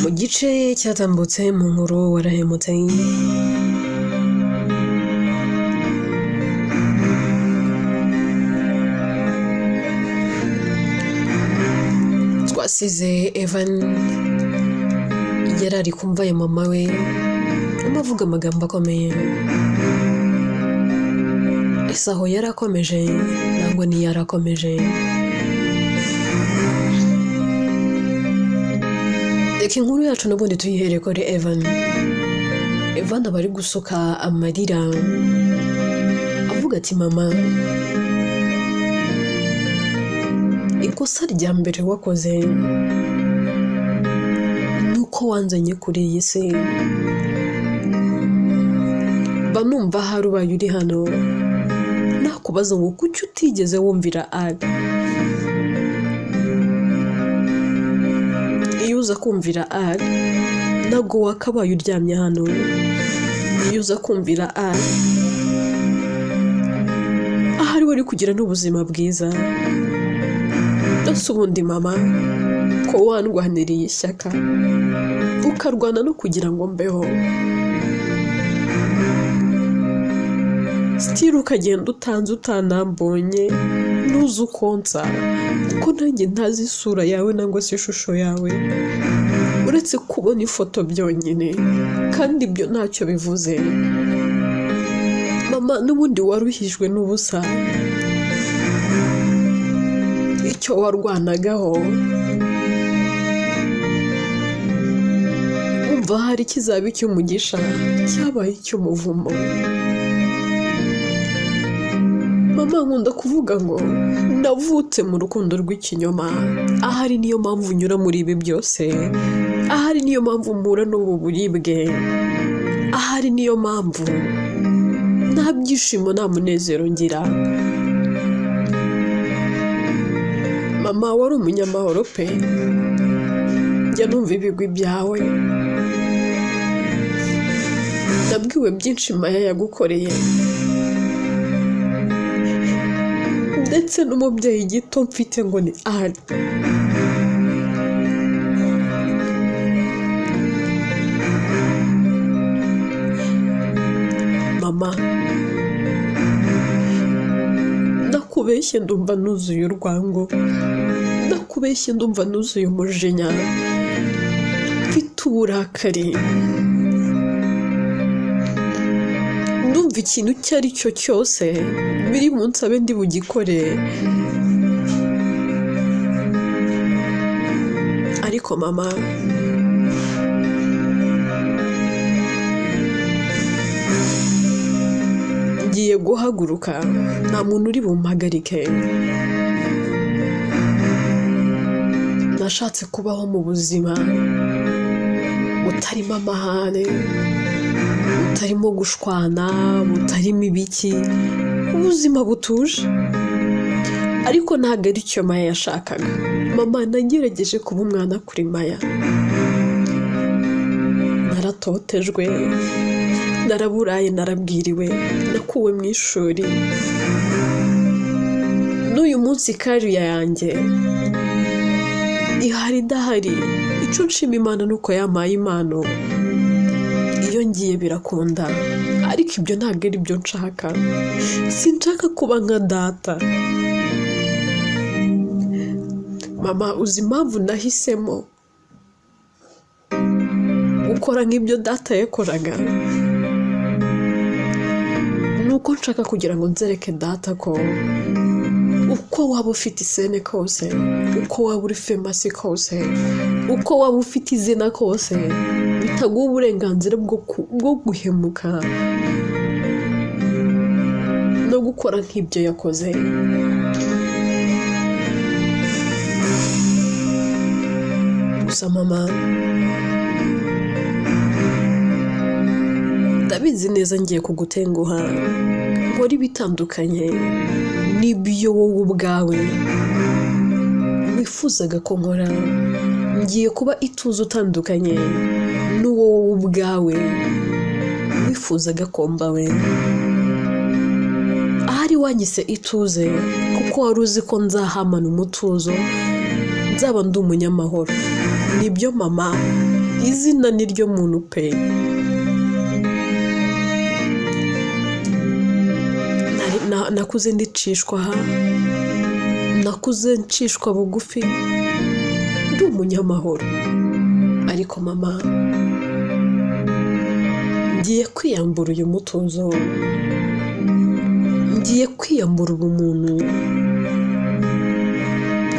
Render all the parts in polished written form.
Mu gice cyatambutse mu nkuru warahemutse, twasize Evan yari ari kumva ya mama we amuvuga amagambo akomeye. Ese aho yarakomeje nangwa ntiyarakomeje? Reka inkuru yacu n'ubundi tuyihere kuri Evan. Evan aba ari gusuka amarira avuga ati mama, ikosa rya mbere wakoze ni uko wanzanye kuri iyi si. Mba numva ahari ubaye uri hano nakubaza ngo kuki utigeze wumvira Ali? Iyo uza kumvira Ali ntabwo wakabaye uryamye hano. Iyo uza kumvira Ali ahari wari kugira n'ubuzima bwiza. Ese ubundi mama, ko wandwaniriye ishyaka ukarwana no kugira ngo mbeho, sitiri ukagenda utanze utanambonye, ntuzi uko nsa, kuko nanjye ntazi isura yawe nangwa se ishusho yawe, uretse kubona ifoto byonyine, kandi ibyo ntacyo bivuze. Mama, n'ubundi waruhijwe n'ubusa, icyo warwanagaho wumva hari kizaba icy'umugisha cyabaye icy'umuvumo. Mama, nkunda kuvuga ngo navutse mu rukundo rw'ikinyoma, ahari niyo mpamvu nyura muri ibi byose, ahari niyo mpamvu mpura n'ubu buribwe, ahari niyo mpamvu nta byishimo nta munezero ngira. Mama, wari umunyamahoro pe, njya numva ibigwi byawe, nabwiwe byinshi Maya yagukoreye, ndetse n'umubyeyi gito mfite ngo ni Ali. Mama, nakubeshye ndumva nuzuye urwango, nakubeshye ndumva nuzuye umujinya, mfite uburakari, ndumva ikintu icyo ari cyo cyose biri munsabe ndi bugikore. Ariko mama, ngiye guhaguruka, nta muntu uri bumpagarike. Nashatse kubaho mu buzima butarimo amahane, butarimo gushwana, butarimo ibiki, ubuzima butuje. Ariko ntabwo ari cyo Maya yashakaga. Mama, nagerageje kuba umwana kuri Maya, naratotejwe, naraburaye, narabwiriwe, nakuwe mu ishuri. N'uyu munsi kariya yanjye ihari idahari. Icyo nshima Imana ni uko yampaye impano, iyo ngiye birakunda, ariko ibyo ntabwo ari byo nshaka. Sinshaka kuba nka data. Mama, uzi impamvu nahisemo gukora nk'ibyo data yakoraga? Ni uko nshaka kugira ngo nzereke data ko uko waba ufite isene kose, uko waba uri famous kose, uko waba ufite izina kose, bitaguha uburenganzira bwo guhemuka no gukora nk'ibyo yakoze. Gusa mama, ndabizi neza ngiye kugutenguha, nkora ibitandukanye n'ibyo wowe ubwawe wifuzaga ko nkora. Ngiye kuba ituze utandukanye n'uwo wowe ubwawe wifuzaga ko mbawe. Ahari wanyise ituze kuko wari uzi ko nzahamana umutuzo, nzaba ndi umunyamahoro. Nibyo mama, Izina ni ryo muntu pe. Nakuze ndicishwa aha, nakuze ncishwa bugufi, ndi umunyamahoro. Ariko mama, ngiye kwiyambura uyu mutuzo, ngiye kwiyambura ubumuntu.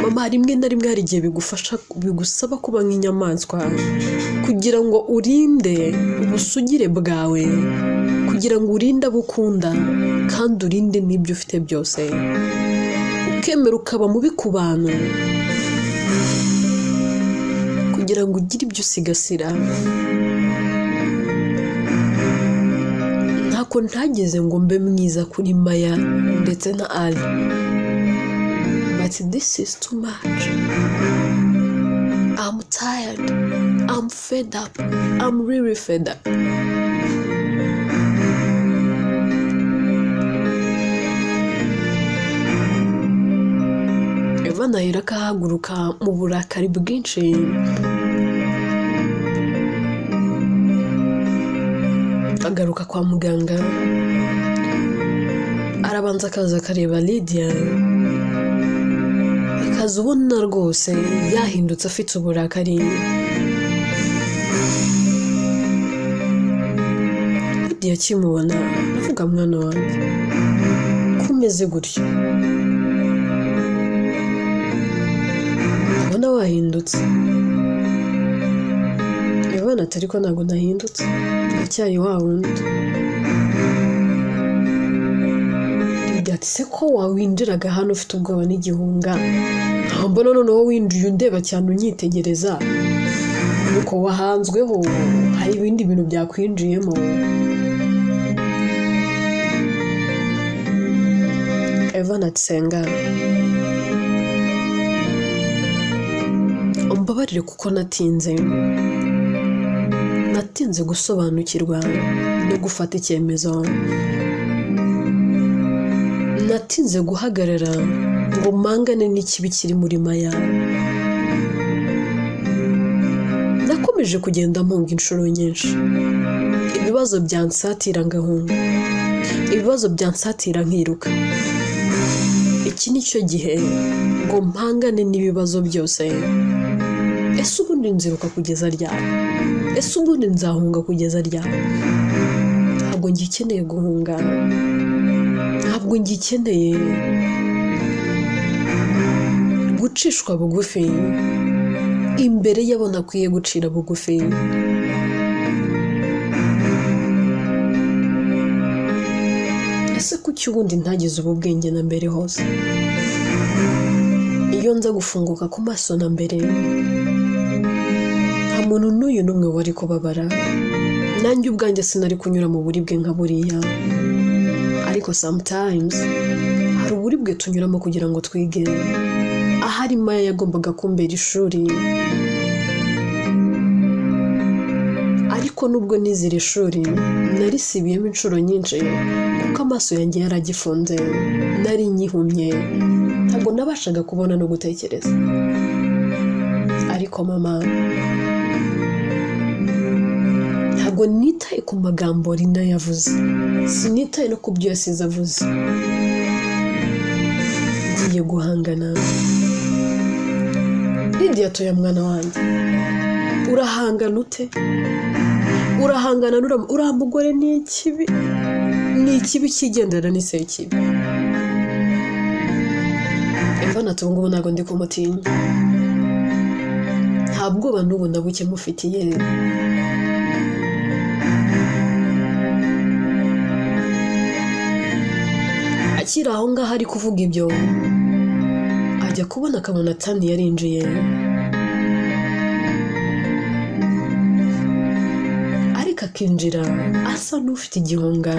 Mama, rimwe na rimwe hari igihe bigusaba kuba nk'inyamaswa kugira ngo urinde ubusugire bwawe, kugira ngo urinde abo ukunda kandi urinde n'ibyo ufite byose. Ukemera ukaba mubi ku bantu kugira ngo ugire ibyo usigasira. Ntako ntageze ngo mbe mwiza kuri Maya ndetse na Ali. But this is too much. I'm tired. I'm fed up. I'm really fed up. Evan ahera akahaguruka mu burakari bwinshi. Agaruka kwa muganga, arabanza akaza akareba Lydia, akaza ubona rwose yahindutse afite uburakari. Lydia akimubona aravuga, mwana wanjye ko umeze gutyo, ndabona wahindutse. Evan ati ariko ntabwo nahindutse, ndacyari wa wundi. Lydia ati se ko wawinjiraga hano ufite ubwoba n'igihunga, mbona noneho winjiye undeba cyane unyitegereza, nuko wahanzweho hari ibindi bintu byakwinjiyemo. Evan ati senga, umbabarire kuko natinze gusobanukirwa no gufata icyemezo, natinze guhagarara ngo mpangane n'ikibi kiri muri Maya. Nakomeje kugenda mpunga inshuro nyinshi, ibibazo byansatira ngahunga, ibibazo byansatira nkiruka. Iki ni cyo gihe ngo mpangane n'ibibazo byose. Ese ubundi nziruka kugeza ryari? Ese ubundi nzahunga kugeza ryari? Ntabwo ngikeneye guhunga, ntabwo ngikeneye gucishwa bugufi imbere y'abo nakwiye gucira bugufi. Ese kuki ubundi ntagize ubu bwenge na mbere hose? Iyo nza gufunguka ku maso na mbere, nta muntu n'uyu n'umwe wari kubabara, nanjye ubwanjye sinari kunyura mu buribwe nka buriya. Ariko sometimes hari uburibwe tunyuramo kugira ngo twige. Ahari Maya yagombaga kumbera ishuri, ariko nubwo nize iri shuri narisibiyemo inshuro nyinshi kuko amaso yanjye yaragifunze, nari nyihumye, ntabwo nabashaga kubona no gutekereza. Ariko mama, ntabwo nitaye ku magambo Rina yavuze, sinitaye no ku byo yasize avuze. Ngiye guhangana. Lydia atoya mwana wanjye, urahangana ute? Urahangana uriya mugore ni ikibi, ni ikibi kigendana n'isekibi. Evan ati ubu ngubu ntabwo ndi kumutinya, nta bwoba n'ubu na buke mufitiye. Akiri aho ngaho ari kuvuga ibyo, ajya kubona akabona Tani yarinjiye, ariko akinjira asa n'ufite igihunga,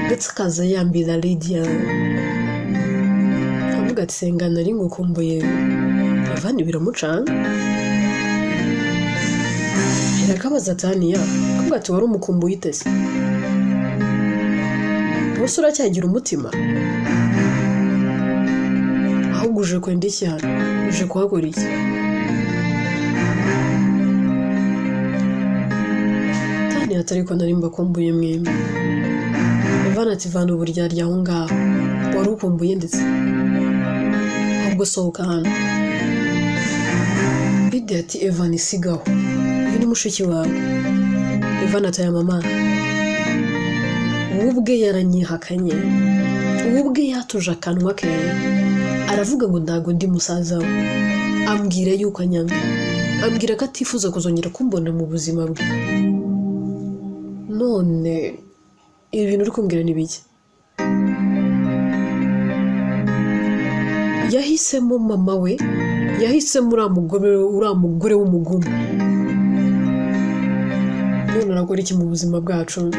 ndetse akaza yambira Lydia, avuga ati senga nari ngukumbuye. Evan biramucanga, akabaza Taniya, akavuga ati wari umukumbuye ute se? Ubuse uracyagira umutima? Ahubwo uje kwenda iki hano? Uje kuhakora iki? Tani ati ariko nari mbakumbuye mwembi. Evan ati vana uburyarya aho ngaho, wari ukumbuye ndetse ahubwo sohoka hano. Lydia ati Evan sigaho, uyu ni mushiki wawe. Evan ati aya mama, we ubwe yaranyihakanye, we ubwe yatuje akanwa ke aravuga ngo ntabwo ndi musaza we, ambwira yuko anyanga, ambwira ko atifuza kuzongera kumbona mu buzima bwe. None ibi bintu uri kumbwira ni bike? Yahisemo mama we, yahisemo uriya mugore w'umugome. None arakora iki mu buzima bwacu?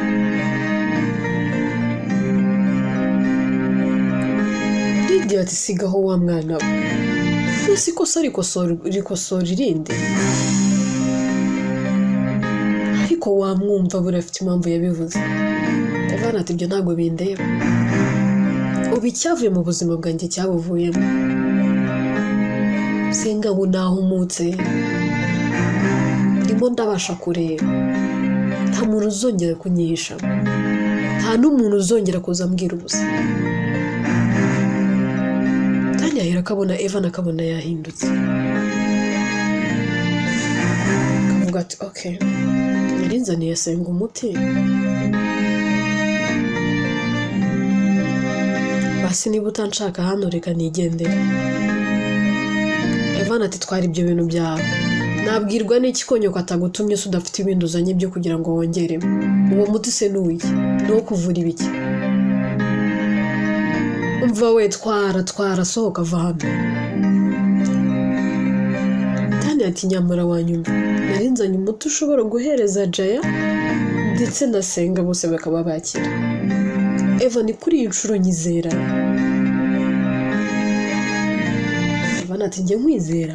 Lydia ati sigaho wa mwana we, ese ikosa rikosora irindi? Ariko wamwumva buriya afite impamvu yabivuze. Evan ati ibyo ntabwo bindeba, ubu icyavuye mu buzima bwanjye cyabuvuyemo. Senga ubu nahumutse, ndimo ndabasha kureba, nta muntu uzongera kunyihisha, nta n'umuntu uzongera kuza ambwira ubusa. Tanya ahera akabona Evan akabona yahindutse, akavuga ati okay, narinzaniye Senga umuti, basi niba utanshaka hano reka nigendere. Evan ati twara ibyo bintu byawe, nabwirwa n'iki ko nyoko atagutumye se udafite ibindi uzanye byo kugira ngo wongeremo? Uwo muti se ni uw'iki? Ni uwo kuvura ibiki? Umva we, twara sohoka va hano. Tanya ati nyamara wanyumva, narinzanye umuti ushobora guhereza Jaya ndetse na Senga bose bakaba bakira. Evan kuri iyi nshuro nyizera. Evan ati njye nkwizera.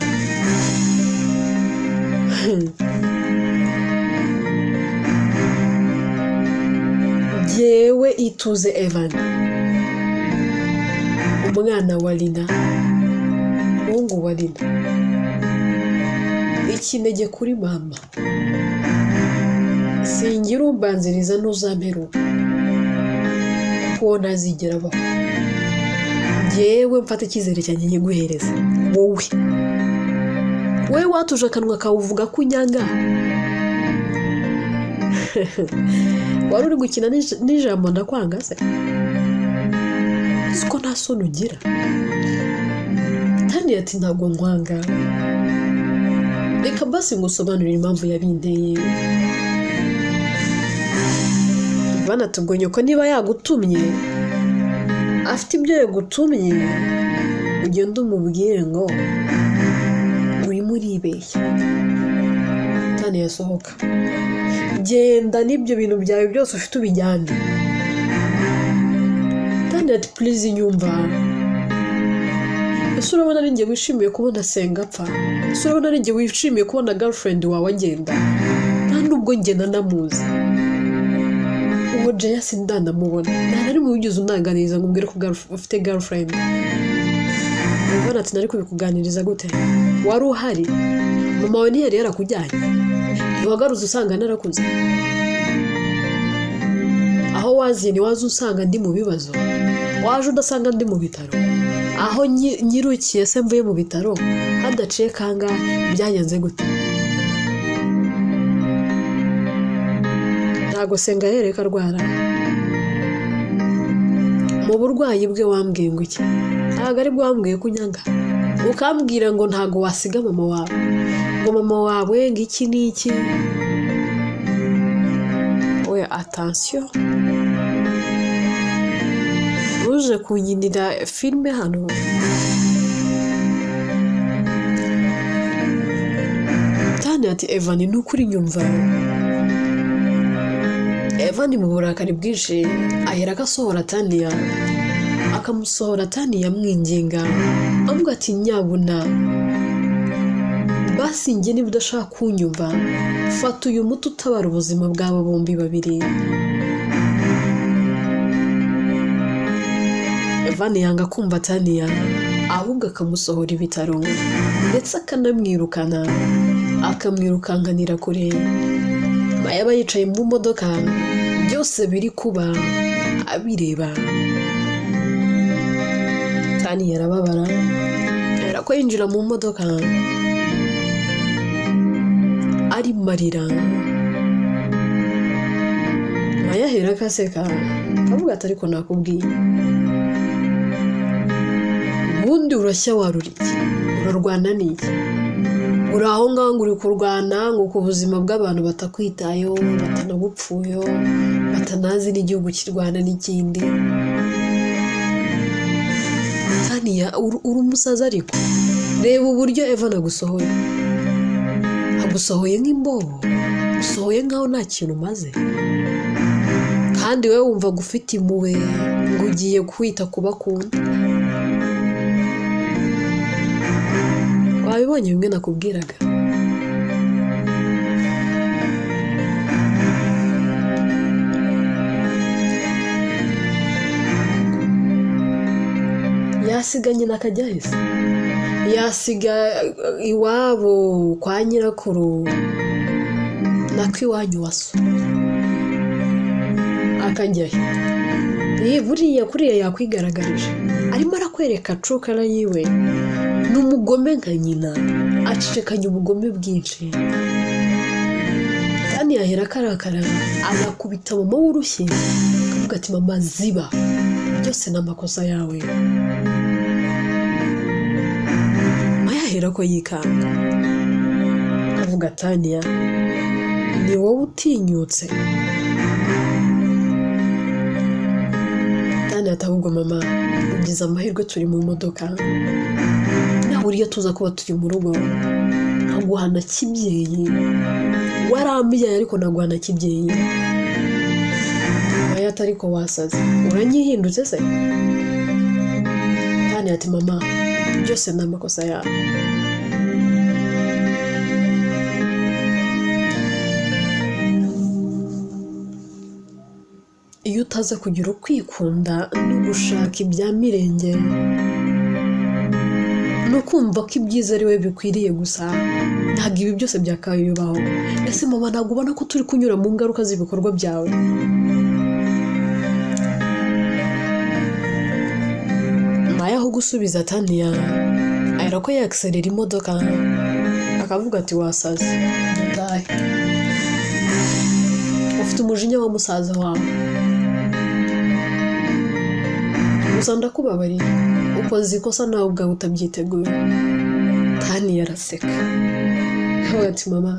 Jyewe ituze Evan, umwana wa Lina, umuhungu wa Lina, ikinege kuri mama, singira umbanziriza n'uzamperuka, kuko uwo ntazigera abaho. Jyewe mfata icyizere cyanjye nkiguhereza wowe, wowe watuje akanwa kawe uvuga ko unyanga. Wari uri gukina n'ijambo ndakwanga se? Uzi ko nta soni ugira? Tanya ati ntabwo nkwanga, reka basi ngusobanurire impamvu yabinteye. Evan ati ubwo nyoko niba yagutumye, afite ibyo yagutumye, ugende umubwire ngo urimo uribeshya. Tanya yasohoka, genda n'ibyo bintu byawe byose ufite ubijyane. Tanya ati please nyumva, ese urabona ari njye wishimiye kubona Senga apfa? Ese urabona ari njye wishimiye kubona girlfriend wawe agenda? Nta nubwo njye nanamuzi, uwo Jaya sindanamubona, nta na rimwe wigeze unanganiriza ngo umbwire ko ufite girlfriend. Evan ati nari kubikuganiriza gute? Wari uhari? Mama wawe ntiyari yarakujyanye? Ntiwagaruze usanga narakuze? Aho waziye ntiwaza usanga ndi mu bibazo? Waje udasanga ndi mu bitaro? Aho nyirukiye se mvuye mu bitaro hadaciye kangahe? Byagenze gute? Ntago Senga yereka arwara. Mu burwayi bwe wambwiye ngo iki? Ntago aribwo wambwiye ko unyanga, ukambwira ngo ntago wasiga mama wawe, ngo mama wawe ngo iki n'iki. Oya attention, uje kunkinira filime hano. Tanya ati Evan ni ukuri nyumva. Evan mu burakari bwinshi ahera agasohora Tanya, akamusohora Tanya amwinginga amuga ati nyabuna basi njye niba udashaka kunyumva fata uyu muti utabara ubuzima bw'aba bombi babiri. Evan yanga kumva Tanya, ahubwo akamusohora ibitaro ndetse akanamwirukana, akamwirukankanira kure, Maya aba yicaye mu modoka, byose biri kuba abireba. Tani yarababara, ko yinjira mu modoka ari marira. Maya ahera akaseka akavuga ati ariko nakubwiye, ubundi urashya warura iki, urarwana n'iki, uri aho ngaho ngo uri kurwana ngo ku buzima bw'abantu batakwitayeho, batanagupfuyeho, batanazi n'igihugu kirwana n'ikindi. Taniya uri umusazi, ariko reba uburyo Evan agusohoye, agusohoye nk'imbobo, usohoye nkaho nta kintu umaze, kandi wowe wumva ufite impuhwe ngo ugiye kwita ku bakunda. Wabibonye bimwe nakubwiraga. Yasiga nyina akajya he se? Yasiga iwabo kwa nyirakuru nako iwanyu wa so akajya he? Buriya kuriya yakwigaragaje, arimo arakwereka cukara yiwe, ni umugome nka nyina, acecekanye ubugome bwinshi. Kandi yahera akarakara agakubita mama w'urushyi, akavuga ati mama ziba, byose ni amakosa yawe. Maya ahera ko yikanga, avuga Taniya ni wowe utinyutse. Taniya ati ahubwo mama ugize amahirwe turi mu modoka, nawe uriya tuza kuba turi mu rugo nkaguhana kibyeyi, warambyaye ariko naguhana kibyeyi. Maya ati ariko wasaze, uranyihindutse se? Taniya ati mama byose ni amakosa yawe. Iyo utaza kugira ukwikunda no gushaka ibya mirenge no kumva ko ibyiza ari we bikwiriye gusa, ntabwo ibi byose byakabaye bibaho. Ese mama ntabwo ubona ko turi kunyura mu ngaruka z'ibikorwa byawe? Maya aho gusubiza Taniya ahera ko yakiserera imodoka akavuga ati wasaze, dutahe, ufite umujinya wa musaza wawe, gusa ndakubabariye, ukoze ikosa nawe ubwawe utabyiteguye. Taniya araseka akavuga ati mama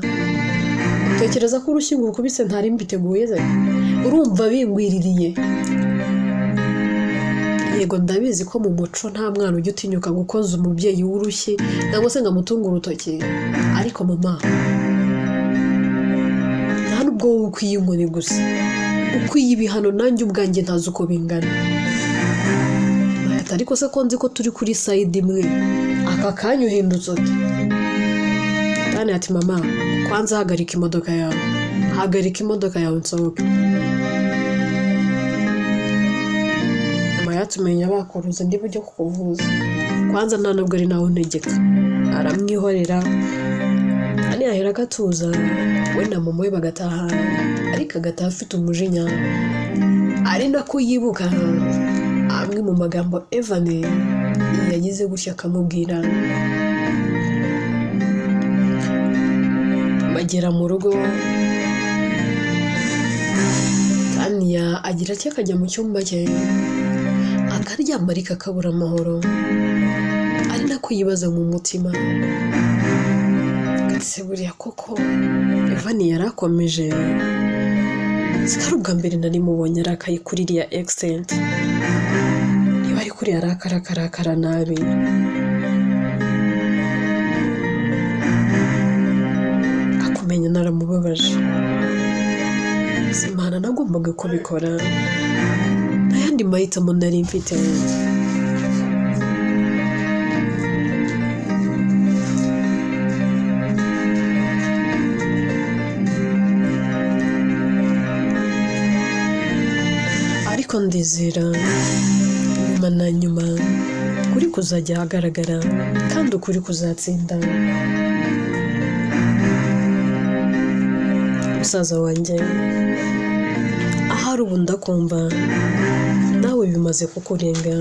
utekereza ko urushyi ngukubise ntari mbiteguye se? Urumva bingwiririye. Yego ndabizi ko mu muco nta mwana ujya utinyuka gukoza umubyeyi w'urushyi cyangwa se ngo amutunge urutoki, ariko mama nta nubwo wowe ukwiye inkoni gusa, ukwiye ibihano nanjye ubwanjye ntazi uko bingana. Ariko se ko nzi ko turi kuri sayidi imwe, aka kanya uhindutse ute? Taniya ati mama kwanza hagarika imodoka yawe, hagarika imodoka yawe nsohoke. Maya tumenya bakuruze ndi bujye kukuvuza, kwanza nta nubwo ari nawe untegeka. Aramwihorera, Taniya ahera agatuza, we na mama we bagataha, ariko agataha afite umujinya, ari nako yibuka amwe mu magambo Evan yagize gutya akamubwira. Bagera mu rugo, Taniya agira atya akajya mu cyumba cye akaryama ariko akabura amahoro, ari nako yibaza mu mutima ese buriya koko Evan yarakomeje, siko ari ubwa mbere nari mubonye arakaye kuri iriya accent, niba ari kuriya arakara nabi. Akumenya naramubabaje, Simana nagombaga kubikora, nta yandi mahitamo nari mfite. Ariko ndizera nyuma na nyuma ukuri kuzajya ahagaragara kandi ukuri kuzatsinda. Musaza wanjye, ahari ubu ndakumva nawe bimaze kukurenga,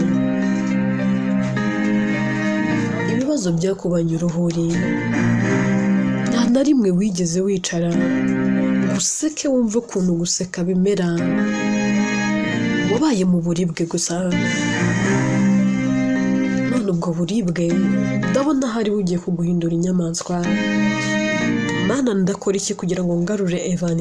ibibazo byakubanye uruhuri, nta na rimwe wigeze wicara ngo useke wumve ukuntu guseka bimera, wabaye mu buribwe gusa, none ubwo buribwe ndabona ahari bugiye kuguhindura inyamaswa. Mana, ndakora iki kugira ngo ngarure Evan?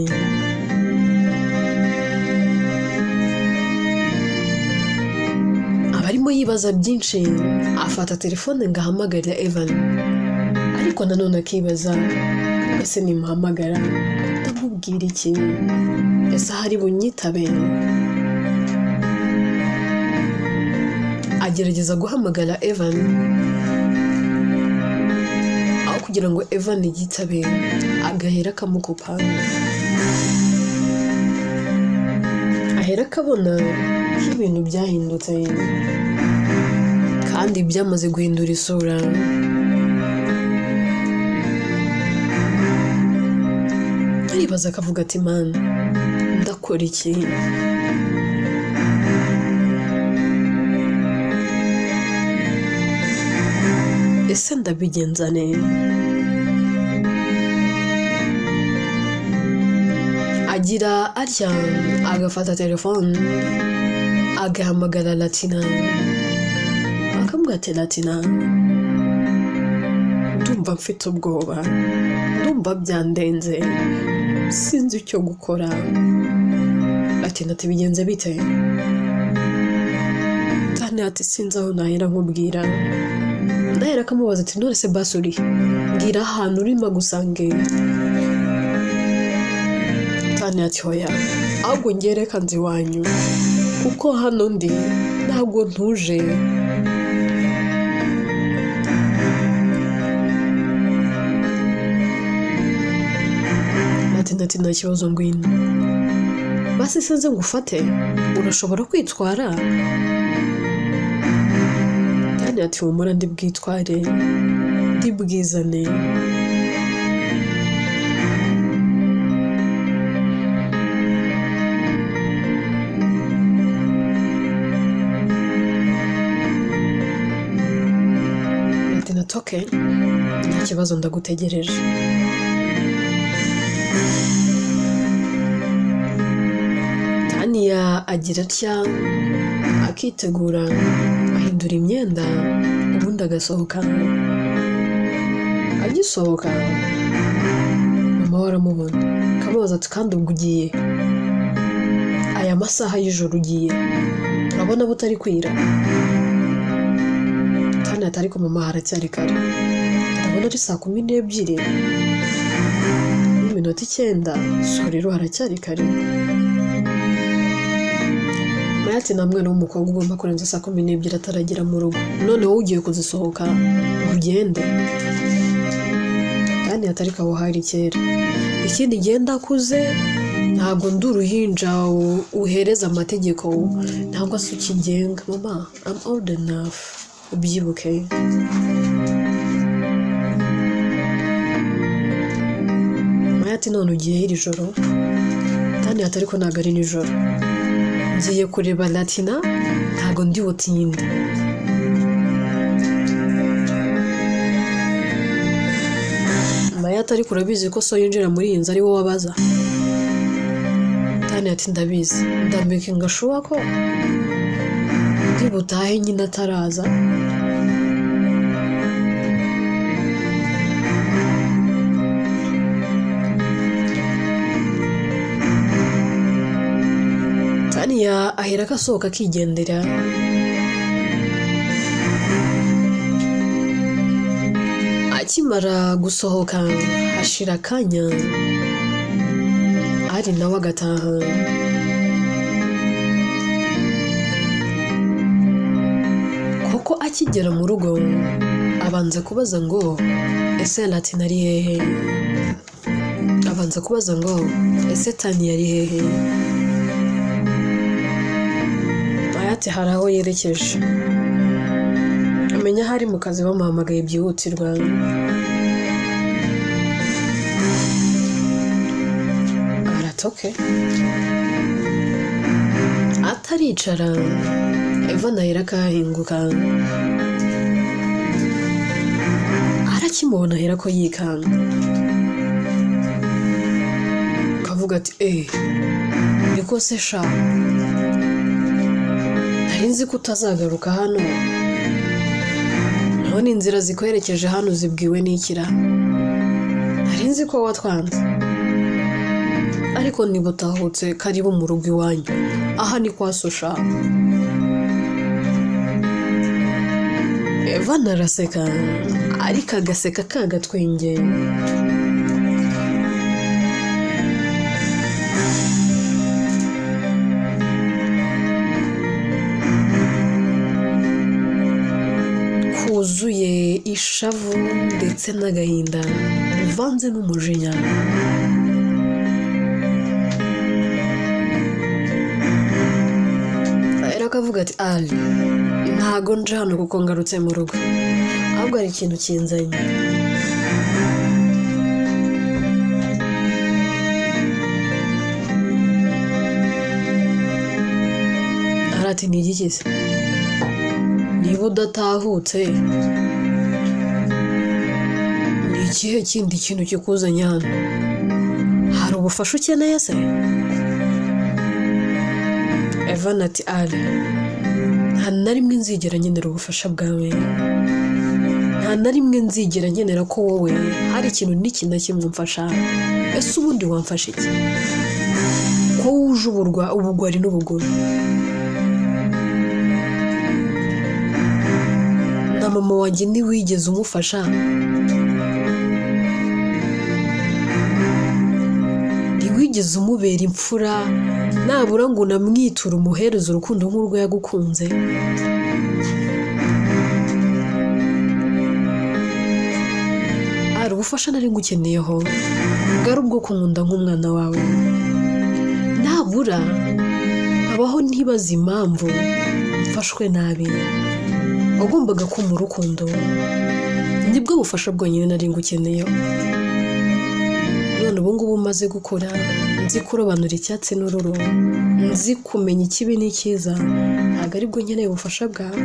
Abarimo yibaza byinshi, afata telefone ngo ahamagarire Evan, ariko nanone akibaza, ese nimuhamagara ndamubwira iki? Ese ahari bunyitabe? Agerageza guhamagara Evan, aho kugira ngo Evan yitabe agahera akamukupa, ahera akabona ko ibintu byahindutse kandi byamaze guhindura isura. Aribaza akavuga ati Mana, ndakora iki? Ese ndabigenza nte? Agira atya agafata telefone agahamagara Latina, akamubwira ati Latina, ndumva mfite ubwoba, ndumva byandenze, sinzi icyo gukora. Latina ati bigenze bite? Tania ati sinzi aho nahera nkubwira. Ndahera akamubaza ati none se basi uri? Mbwira ahantu urimo gusange. Tania ati hoya, ahubwo njye reka nzi iwanyu, kuko hano ndi ntabwo ntuje. Latina ati nta kibazo, ngwino. Basi se nze ngufate, urashobora kwitwara? Tania ati humura ndi bwitware, ndi bwizane. Latina ati okay, nta kibazo ndagutegereje. Tania agira atya akitegura, ahindura imyenda, ubundi agasohoka. Agisohoka mama we aramubona, akamubaza ati kandi ubwo ugiye aya masaha y'ijoro ugiye, urabona butari kwira? Tania ati ariko mama haracyari kare, ndabona ari 12:09, so rero haracyari kare. Maya ati nta mwana w'umukobwa ugomba kurenza 12:00 ataragera mu rugo, none wowe ugiye kuzisohoka ngo ugende? Tania ati ariko aho hari kera, ikindi gihe ndakuze, ntabwo ndi uruhinja uhereza amategeko ntabwo se ukigenga. Mama, I'm old enough, ubyibuke. Maya ati none ugiye iri joro? Tania ati ariko ntabwo ari nijoro, ngiye kureba Latina, ntabwo ndi butinde. Maya ati ariko urabizi ko so yinjira muri iyi nzu ari wowe abaza? Tania ati ndabizi, ndamakinga sure ko ndi butahe nyine ataraza. Tania ahera akasohoka akigendera. Akimara gusohoka hashira akanya, ari nawe agataha. Koko akigera mu rugo abanza kubaza ngo ese Latina ari hehe? Abanza kubaza ngo ese Tania ari hehe? Maya ati hari aho yerekeje, amenya aho ari mu kazi bamuhamagaye byihutirwa. Ati okay. Ataricara Evan ahera akahinguka, arakimubona ahera ko yikanga, akavuga ati niko se sha, nari nzi ko utazagaruka hano, none inzira zikwerekeje hano zibwiwe n'ikira, nari nzi ko watwanze, ariko niba utahutse karibu mu rugo iwanyu, aha ni kwa so sha. Evan araseka ariko agaseka kagatwenge. Kuzuye ishavu ndetse n'agahinda bivanze n'umujinya. Rero akavuga ati Ali, ntago nje hano kuko ngarutse mu rugo, ahubwo hari ikintu kinzanye. Arati ni igiki se? Niba udatahutse ni ikihe kindi kintu kikuzanye hano? Hari ubufasha ukeneye se? Evan ati Ali, nta na rimwe nzigera nkenera ubufasha bwawe, nta na rimwe nzigera nkenera ko wowe hari ikintu n'iki na kimwe umfasha. Ese ubundi wamfasha iki? Ko wuje ubugwari n'ubugome. Na mama wanjye ntiwigeze umufasha, ntiwigeze umubera imfura, nabura ngo unamwiture umuhereze urukundo nk'urwo yagukunze. Hari ubufasha nari ngukeneyeho, bwari ubwo kunkunda nk'umwana wawe, nabura nkabaho ntibaze impamvu mfashwe nabi. Wagombaga kumpa urukundo, nibwo bufasha bwonyine nari ngukeneyeho. None ubu ngubu umaze gukura, nzi kurobanura icyatsi n'ururo, nzi kumenya ikibi n'icyiza, ntabwo aribwo nkeneye ubufasha bwawe.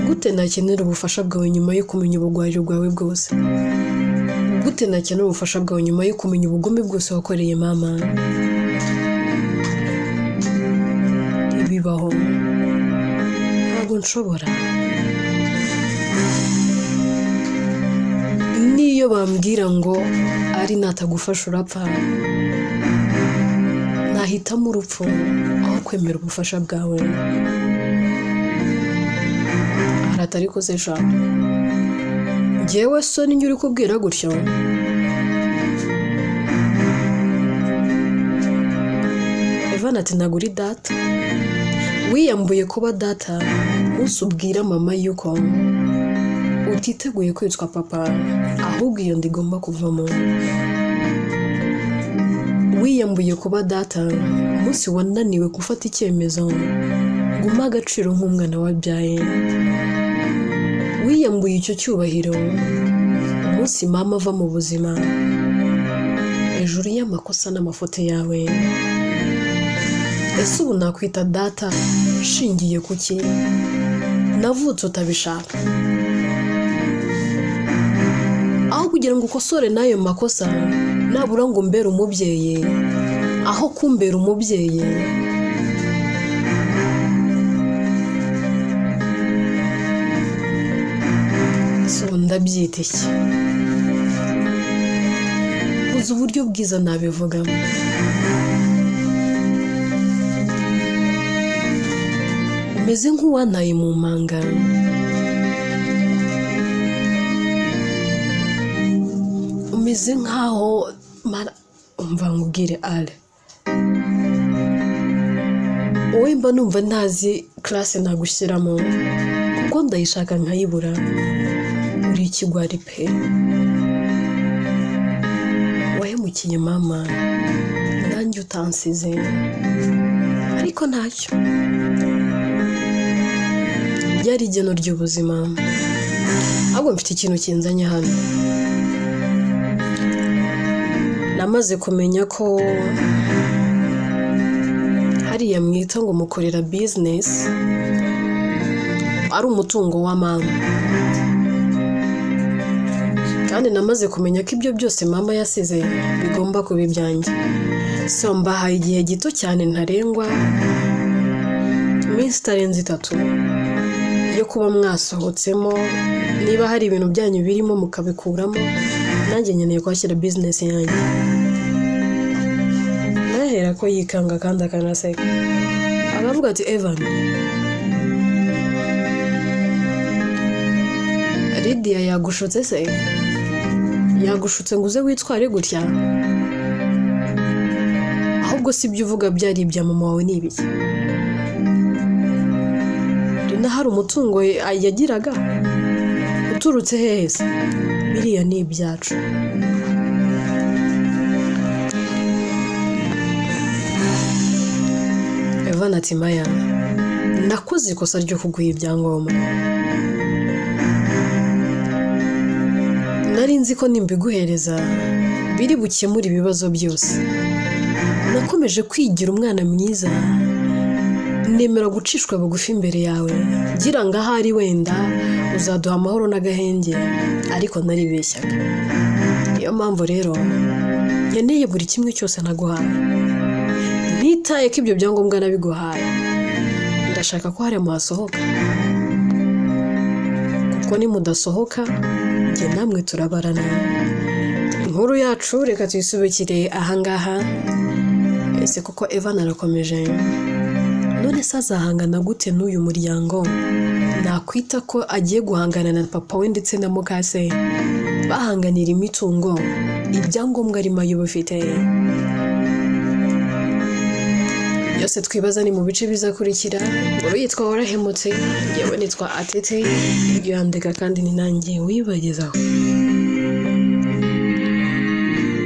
Gute nakenera ubufasha bwawe nyuma yo kumenya ubugwari bwawe bwose? Gute nakenera ubufasha bwawe nyuma yo kumenya ubugome bwose wakoreye mama? Ntibibaho, ntabwo nshobora. Niyo bambwira ngo ari natagufasha urapfa, nahitamo urupfu aho kwemera ubufasha bwawe. Aratari ko se sha, njyewe so ninjye uri kubwira gutyo? Evan ati ntabwo uri data, wiyambuye kuba data umunsi ubwira mama yuko utiteguye kwitwa papa, ahubwo iyo ndigomba kuvamo. Wiyambuye kuba data umunsi wananiwe gufata icyemezo ngo umpe agaciro nk'umwana wabyaye. Wiyambuye icyo cyubahiro umunsi mama ava mu buzima, hejuru y'amakosa n'amafoto yawe. Ese ubu nakwita data nshingiye ku ki? Navutse utabishaka. Aho kugira ngo ukosore n'ayo makosa, nabura ngo umbere umubyeyi, aho kumbera umubyeyi so ndabyita iki? Uzi uburyo bwiza nabivugamo. Umeze nk'uwantaye mu manga. Umeze nkaho umva nkubwire Ale, wowe mba numva ntazi classe nagushyiramo kuko ndayishaka nkayibura. Uri ikigwari pe, wahemukiye mama nanjye utansize, ariko ntacyo, ryari igeno ry'ubuzima. Ahubwo mfite ikintu kinzanye hano. Namaze kumenya ko hariya mwita ngo mukorera bizinesi ari umutungo wa mama, kandi namaze kumenya ko ibyo byose mama yasize bigomba kuba ibyanjye. So mbahaye igihe gito cyane ntarengwa, iminsi itarenze 3 yo kuba mwasohotsemo, niba hari ibintu byanyu birimo mukabikuramo, nanjye nkeneye kuhashyira bizinesi yanjye. Nahera ko yikanga kandi akanaseka, akavuga ati Evan, Lydia yagushutse se? Yagushutse ngo uze witware gutya? Ahubwo si ibyo uvuga byari ibya mama wawe ni ibiki? Rina hari umutungo yagiraga uturutse hehe se? Biriya ni ibyacu. Evan ati Maya, nakoze ikosa ryo kuguha ibyangombwa. Nari nzi ko nimbiguhereza biri bukemure ibibazo byose. Nakomeje kwigira umwana mwiza, nemera gucishwa bugufi imbere yawe, ngira ngo ahari wenda uzaduha amahoro n'agahenge, ariko naribeshyaga. Niyo mpamvu rero nkeneye buri kimwe cyose naguhaye, ntitaye ko ibyo byangombwa nabiguhaye. Ndashaka ko hariya muhasohoka, kuko nimudasohoka njye namwe turabarana. Inkuru yacu reka tuyisubikire ahangaha. Ese koko Evan arakomeje? None se azahangana gute n'uyu muryango? Nakwita ko agiye guhangana na papa we ndetse na mukase, bahanganira imitungo, ibyangombwa arimo ay'ubufite. Byose twibaza ni mu bice bizakurikira. Inkuru yitwa Warahemutse, yewe nitwa Atete, ibyo yandika kandi ni nanjye wibagezaho.